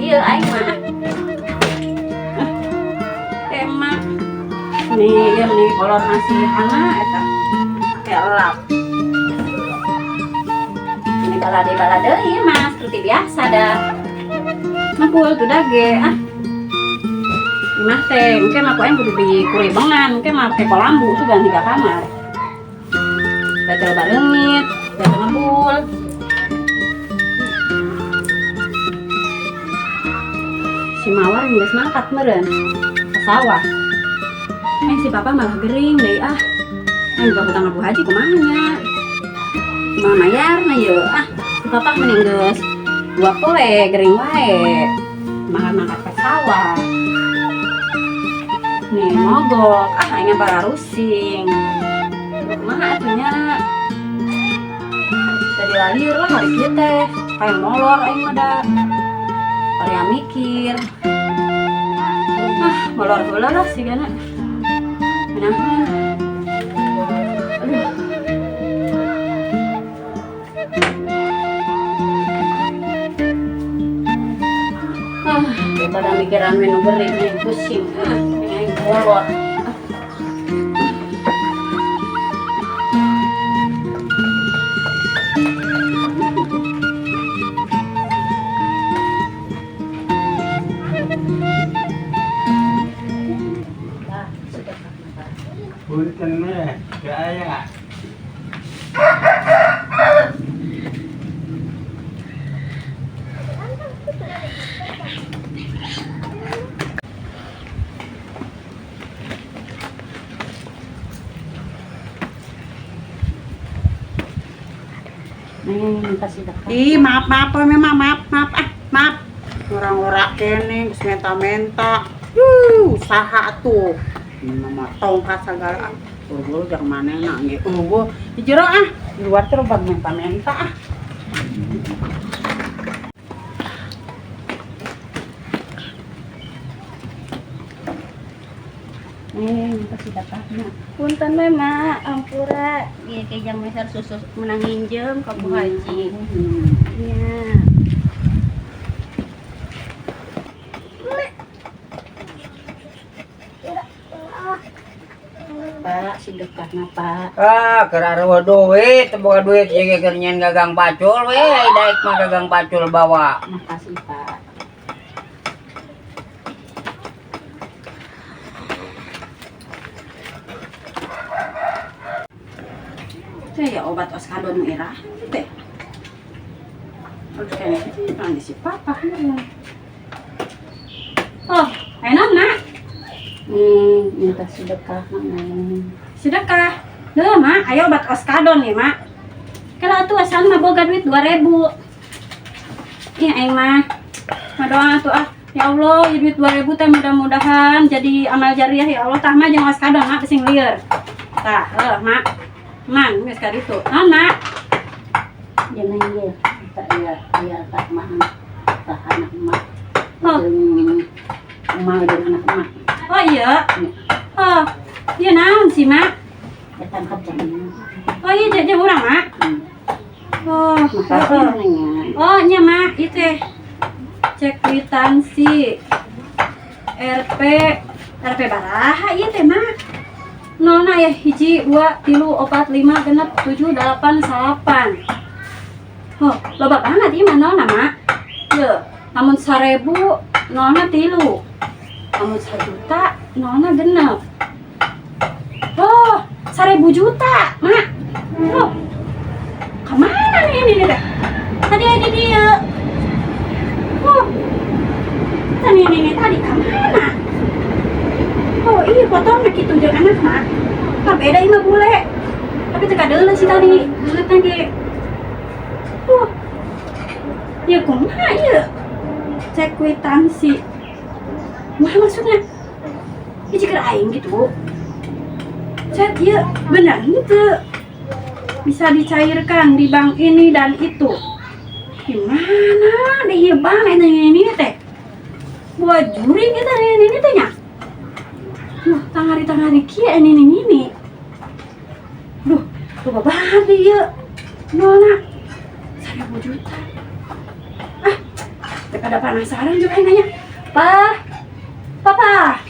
Kieu aing mah. Ah, emak. Nih, ieu nih kolor nasi hana eta. Kayak elap. Ini balade-balade ieu mah seperti biasa dah. Ngapul tuh dage ah. Imah teh, engke mah ku aing kudu dikuribengan, engke mah ke kolambu sugan tiga kamar. Betul bareungit, betul ngebul. Si Mawar geus mangkat meureun ke sawah. Eh si papa malah gering deui ah. Aing buka hutang Bu Haji kumaha nya? Kumaha mayarna yeuh ah. Si papa mending geus 2 poe gering wae. Mangkat-mangkat ke sawah. Nih mogok, ah aing para rusing. Kumaha atuh nya? Jadi lalir lah hari kieu teh. Kayak molor aing mah da. Korea mikir. Ah, molor heula lah sigana. Menahan. Aduh. Ah, daripada mikiran menu gering nih, pusing. Ah, aing molor. Punten mah, gak aya. Neng minta sedekah. Ih, maaf maaf memang maaf maaf ah, maaf. Orang-orang kene geus menta-menta. Yuh, usaha atuh. Mama tongkat segala. Eueuh jang manehna ge eueuh. Di jero ah, di luar teh loba menta-menta ah. Neng minta sedekahnya. Punten we mak, ampura. Ieu ke jang meser susu menang nginjem ka Bu Haji. Nya. Pak, sedekahna Pak. Ah, keur areueuh duit, teu boga duit jeung keur nyen gagang pacul we, daek mah gagang pacul bawa. Makasih, Pak. Teh ya obat oskadon merah teh. Terus kayaknya nanti si papa meureun. Oh, enak nak. Minta sedekah Neng. Sedekah. Duh, Mak, ayo obat oskadon nih, Mak. Kalau atuh asal mah boga duit 2000. Ih, aing mah. Madoa atuh ah. Ya Allah, ya duit 2000 teh mudah-mudahan jadi amal jariah ya Allah. Tah mah jeung oskadon mak bising lieur. Tah, heuh, Mak. Man, geus ka ditu. Naon, Mak? Ya neng ye, tak ya, ya tak mah, tak anak emak. Oh. Jeung emak jeung anak emak. Oh iya. Oh, iya naon sih, Mak? Ya tangkap jangan. Oh iya, jeung urang, Mak. Oh, Makasih heeh. neng ya. Oh, nya Mak, ieu teh. Cek kwitansi RP RP baraha ieu teh, Mak. Nolna ya 1 2 3 4 5 6 7 8 9. Oh, loba banget ieu mah nolna, Mak. Yeuh, lamun 1000 nolna 3. Lamun 1 juta nolna 6. Oh, 1000 juta, Mak. Oh. Kemana nih ini teh? Tadi ada dia. Oh. Tadi ini tadi kemana? Oh iya potong gitu jeung anak mak. Kan beda ieu mah bule. Tapi teu kadeuleu sih tadi. Deuleutna ge. Oh. Ya kumaha ieu? Cek kwitansi. Mah maksudnya? Ieu jika aing gitu. Cek ieu bener henteu. Bisa dicairkan di bank ini dan itu. Gimana deh ieu bank eta ini teh? Buat juring eta ini teh nya. Duh, tangari-tangari kieu ini ini. Duh, loba banget ieu. Nolna 1000 juta. Ah. Daripada penasaran juga aing nanya. Pa, papa.